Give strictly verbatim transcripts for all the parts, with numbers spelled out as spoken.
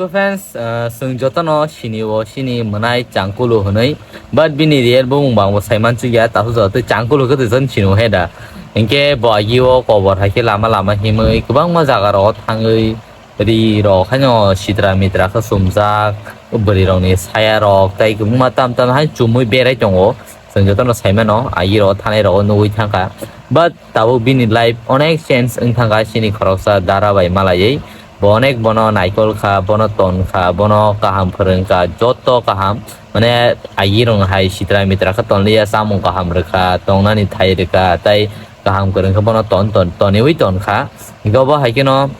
So friends, uh, chwng jotono sini o sini mwnai Changkulu hwnwi, but bini real bumung bangbo saiman chukya, tasu joto tei Changkulu khe twi sini o heda. Hinkhe bo agi o kobor hai khe lama lama himwi kwbangma jaga rogo thangwi ri rok haino sitra mitra khe chumjak, bwrwi rokni saya rok tei kwbangma tam tam hai chumwi berai tongo. Chwng jotono saimano, agi rogo thanai rogo nugwi thangkha. But tabuk bini life onek change wng thangkha, chini khoroksa dara bai malaiwi. Bo onek bono naikol kha, bono ton kha, bono kaham phwrwng kha, joto kaham. Mane agi rong hai sitra mitra khe tonliya, chamung kaham rwkha, tongnani thai rwkha, tei kaham kwrwng khe bono ton ton toniwi ton kha. Hinkhe obo hai kheno,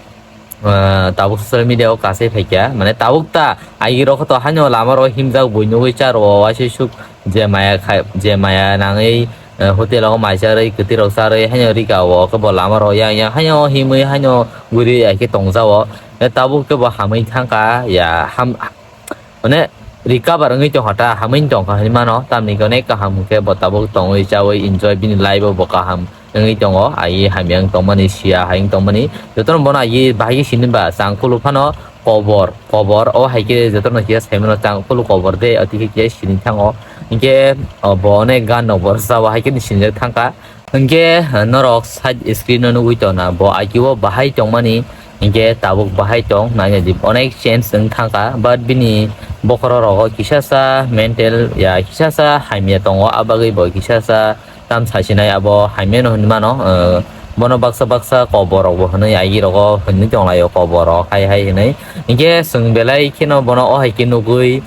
ah, tabuk social media o kasai phaikha, mane tabuk ta agi rok to haino lama rok himjak bui nugwi cha rwo waisa suk je maya khai, je maya nangwi, eh, hotel o mai charwi kwtwi rok charwi haino rika o khe bo lama rok yang yang haino himwi haino guri hai khe tongja o. Eh, tabuk khe bo hamwi thangkha ya ham, mane recover wngwi tongkha ta, hamwi tongkha hinwi mano, tamni hwnke kaham hwnkhe bo tabuk tongwi chawi enjoy bini life o bo kaham wngwi tongo, ai hamya wng tongmani, siya hai wng tongmani, jotono bono ai bahai khe sini ba Changkulu phano kobor, kobor o hai khe jotono kisa saimano Changkulu kobor de, ati khe kisa sini thango, hinkhe o bo onek gan rok bo rwchao hai khe sinijak thangkha. Hinkhe, eh, norok side screen o nugwi tongna, bo agi o bahai tongmani, hinkhe tabuk bahai tong, naina di onek change wng thangkha, but bini bokhorok rogo kisasa mental ya kisasa hamya tongo, abagwi bo kisasa tam sasinai abo hamya no hinwi mano, eh, bono baksa baksa kobor rok bo hinwi agi rogo hinwi tonglaio kobor rok hai hai hinwi, hinkhe chwng belai kheno bono o hai khe nugwi,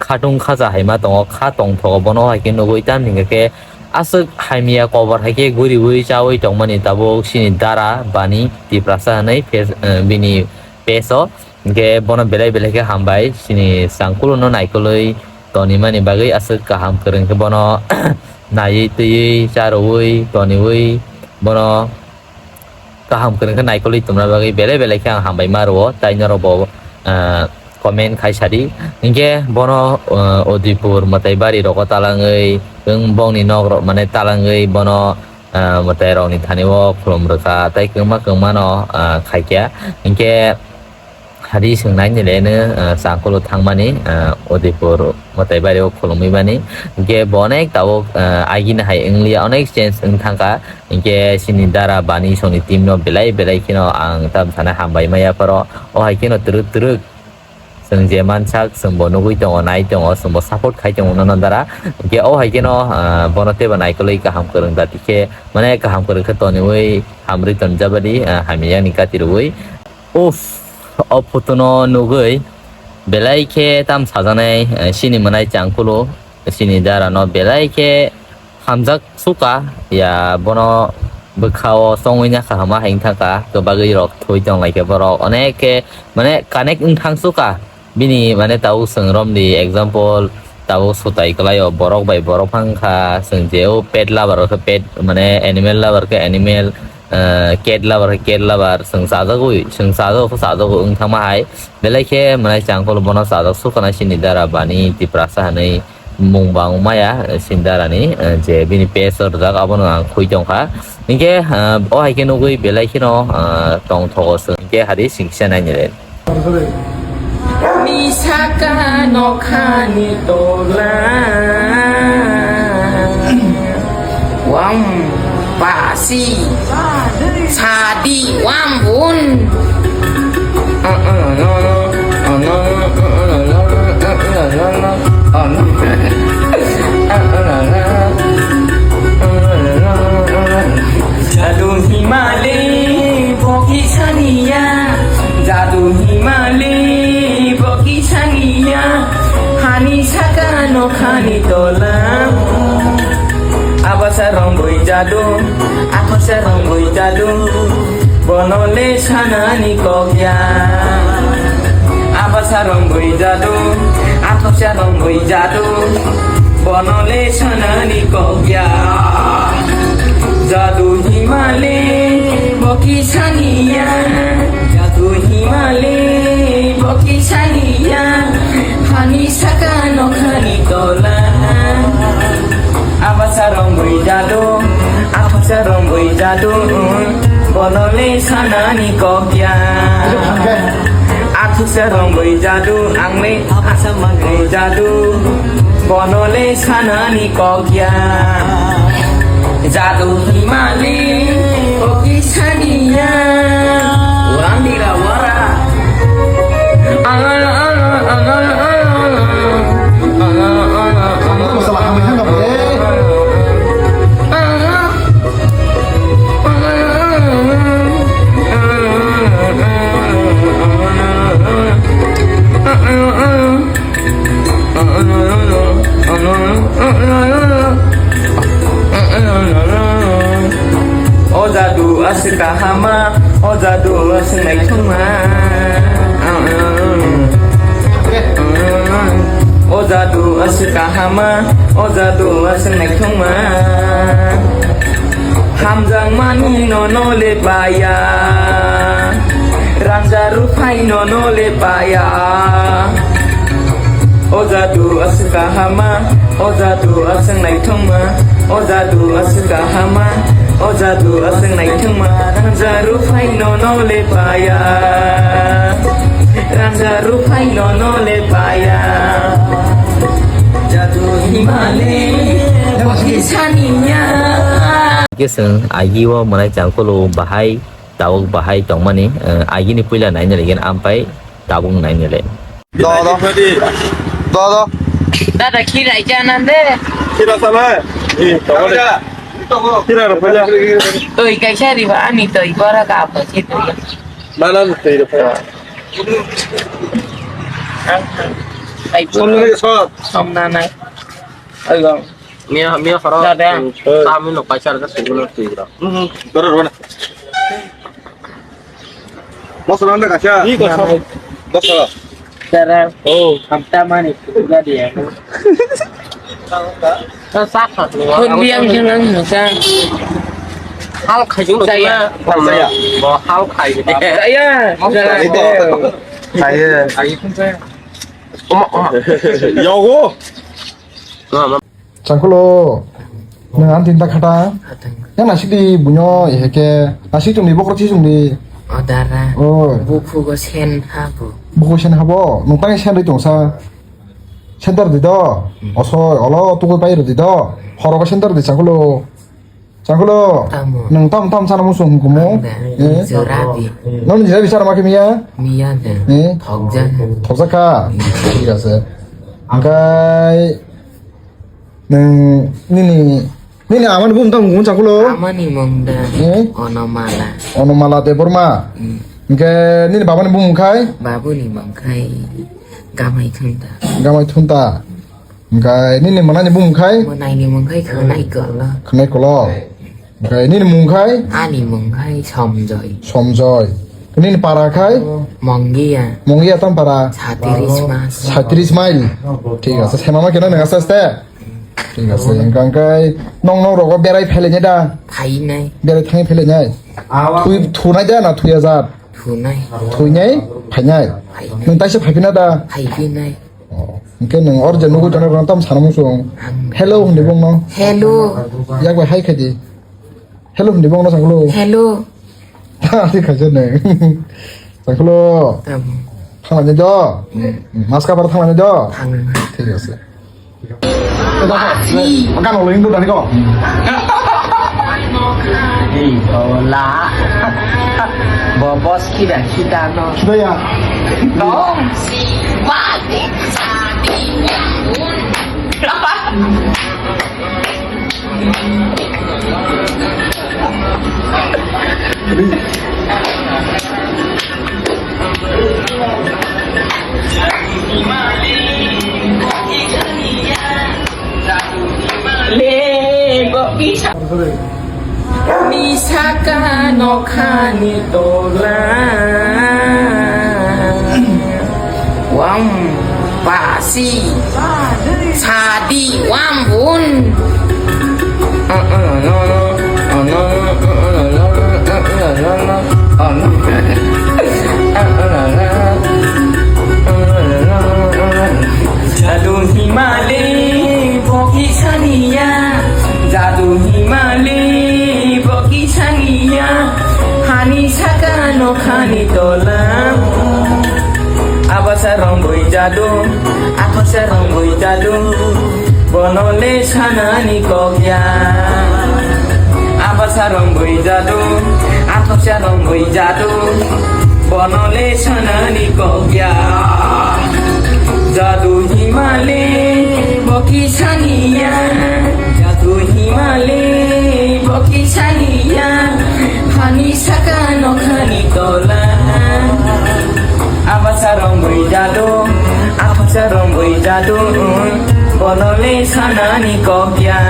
khatung khacha hai ma tongo, kha tongthogo bono hai khe nugwi, tamni hwnkhe aswk hamya kobor hai khe guriwi chawi tongmani tabuk chini dara bani Tiprasa hwnwi page, eh, bini page o. Hinkhe bono belai belai khe hambai chini Changkulu no naikolwi tonimani bagwi, aswk kaham kwrwng khe bono naiwi twiwi charwi toniwi bono kaham kwrwng khe naikolwi tongna bagwi belai belai khe ang hambai ma rwo, tai norok bo, ah, comment khai sadi. Hinkhe bono, ah, Udaipur mwtai bari rogo talangwi, wng bongni nok rok mane talangwi bono, ah, mwtai rokni thani o khulum rwkha, tai kwbangma kwbangma no, ah, khaikha. Hinkhe Hadi swngnai ni le no, ah, Changkulu thangmani, ah, Udaipur mwtai bari o khulumwi mani. Hinkhe bo onek tabuk, ah, agini hai wngliya, onek change wng thangkha. Hinkhe chini dara bani songni team no belai belai kheno ang tam sana hambai maya pharo. O hai kheno twrwk twrwk chwng je mansak chwng bo nugwi tongo, nai tongo, chwng bo support khai tongo nono dara. Hinkhe o hai kheno, ah, bono teibo naikolwi kaham kwrwng jati khe, mane kaham kwrwng khe toniwi hamrwi tonjabadi, ah, hamya yani kati rwui. Uff, o photo no nugwi belai khe tam sajaknai, eh, chini mwnai Changkulu, chini dara no belai khe hamjak suka, ya bono bwkha o chongwi nya kaham ma hai wng thangkha, kwbagwi rok thwi tong lai khe borok onek khe mane connect wng thang suka. Bini mane tabuk chwng romdi example, tabuk sutai kwlaio borok bai borok phang kha, chwng je o pet lover khe pet, mane animal lover khe animal, eh, cat lover khe cat lover, chwng chajagwi, chwng chajagwi khe chajagwi wng thangma hai. Belai khe mwnai Changkulu bono chajak sukha na chini dara bani Tiprasa hwnwi mung bang maya, eh, chini dara ni, eh, je bini page o rijak abono ang khwi tongkha. Hinkhe, eh, o hai khe nugwi belai kheno, eh, tongthogo chwng hinkhe hadi singkisa naini le. Ni saka nokhani tola. Wam pasi sadi wam bun. Jadu himale boki saniya, jadu himale boki saniya, hani saka nokhani tola. Abasa rongwi jadu, athoksa rongwi jadu, bono le sanani kokya. Abasa rongwi jadu, athoksa rongwi jadu, bono le sanani kokya. Jadu himale boki saniya, jadu himale boki saniya, hani saka nokhani tola. Abasa rongwi jadu, athoksa rongwi jadu, bono le sanani kokya. Sarong bai jadu ang le asam bai jadu. Bono le sanani kok ya. Jadu himali oki saniya. Wang dira wara. O jadu aswk kahama, o jadu aswk naithokma. O jadu aswk kahama, o jadu aswk naithokma. Hamjakmani nono le paya, rangja ruphai nono le paya. O jadu aswk kahama, o jadu aswk naithokma. O jadu aswk kahama, o jadu aswk naithokma. Rangja ruphai nono le paya, rangja ruphai nono le paya. Jadu himale, bokhi saniya. Khe chwng agi o mwnai changkolo bahai, tabuk bahai tongmani, eh, agini puila naina ligin ampai tabuk naina le. Do, do. Do, do. Dada, khirai chana de. Khira sana. Khira rwphaila. Twi kaisa riba ani twi bora ka apa si twi. Mana twi rwphai. Ai, somna nai. Somna nai. Ai, bang. Mia, mia fara. Dada. Kami no paisa ka suguna twi ra. Dora rona. Bosor anda kaisa. Ih, kosong. Bosor. Dara. Oh. Hamta mani, jadi ya. Hon biang jangan musa. Hal khai jung saya. Saya. Bo hal khai. Saya. Saya. Oma, oma. Yogo. Changkulo, nwng ang tinta khata. Yang nasik di bunyo, ihe ke nasik chumdi, bokro chi chumdi. O dara. Oh. Buphugo sen habo. Bukhu sen habo, nwng tang sen ri tongsa. Center di do. Oso, olo, tukul pai ri di do. Horogo center di changkulo. Changkulo. Tamo. Nwng tam tam sana musung kumo. Ang da, eh? Jora di. Non jira bichar ma kimiya? Miya da. Eh? Thokja. Thokja ka. Thik ase. Angkai Nwng nini, nini amani bumung tamo wng Changkulo? Amani mung da. Eh? Onomala. Onomala Debbarma. Hmm. Hingke nini babani bumung khai? Babuni mung khai Gamai Thunta. Gamai Thunta. Hingke nini mwnani bumung khai? Mwnaini mung khai Khwnai Kolo. Khwnai Kolo. Hingke nini mung khai? Ani mung khai Somjoy. Somjoy. Nini para khai? Mongia. Mongia tam para? Satiris mas. Satiris mile. Thik ase. Sema ma kena nang aste aste. Thik ase. Hingke hingke nong nong rogo berai phele nya da? Phainai. Berai thang phele nya? Thui, thunai da na thuya jat? Thunai. Thuinai, phainai. Phainai. Nwng taisa phaipina da? Phaipinai. Oh, hingke nwng or je nugui tongnai rok tam sana muchung. Ang. Hello hindi bongno. Hello. Yak bai hai khaidi. Hello hindi bongno Changkulo. Hello. Tadi khaja nwng. Changkulo. Tamo. Thanglaini do. Hmm. Maska par thanglaini do. Thang. Thik ase. Gano lo hindu dani ko. Ei, hola. Bobos kida kida no. Sudah ya. No. Ni saka nokhani tola. Wam pasi sadi wam bun. Jadu himale bokhi saniya, jadu himale bokhi saniya, hani saka nokhani tola. Bui jadu, athoksa rong bui jadu, bono le sanani kok ya. Abasa rong bui jadu, athoksa rong bui jadu, bono le sanani kok ya. Jadu himale, boki saniya, jadu himale, boki saniya, hani saka nokhani tola. Abasa rong bui jadu, athoksa rong bui jadu, bono le sanani kok ya.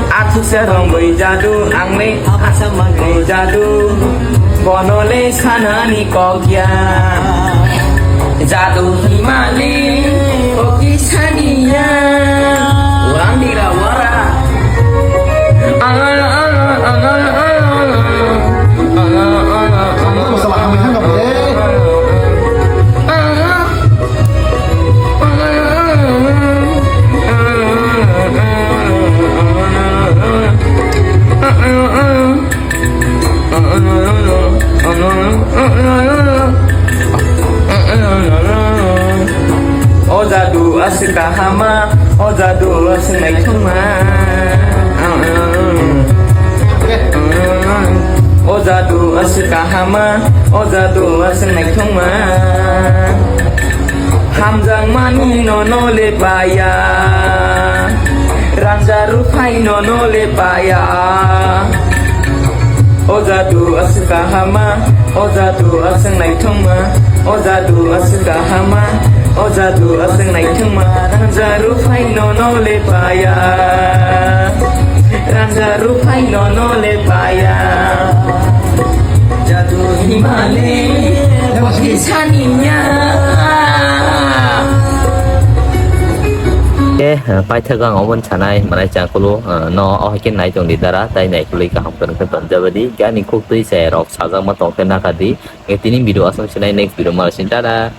Athoksa rong bui jadu, ang le athoksa mang bui jadu, bono le sanani kok ya. Jadu himali, oki saniya. Wandira wara. Masalah kami kan nggak boleh. O jadu aswk kahama, o jadu aswk naithokma. O jadu aswk kahama, o jadu aswk naithokma. Hamjakmani nono le paya, rangja ruphai nono le paya. O jadu aswk kahama, o jadu aswk naithokma, o jadu aswk kahama, o jadu aswk naithokma, rangja ruphai nono le paya, rangja ruphai nono le paya. Jadu himale, boki saniya. Eh, paithak ang omo sanai, manai changkulu, eh, no, oh, ke nai tong di dara, tai nai kului kaham kan kan tonjabadi, gani kuk tui se rok sajak ma tong ke nakadi, eh, tini video asam sinai next video ma sin tada.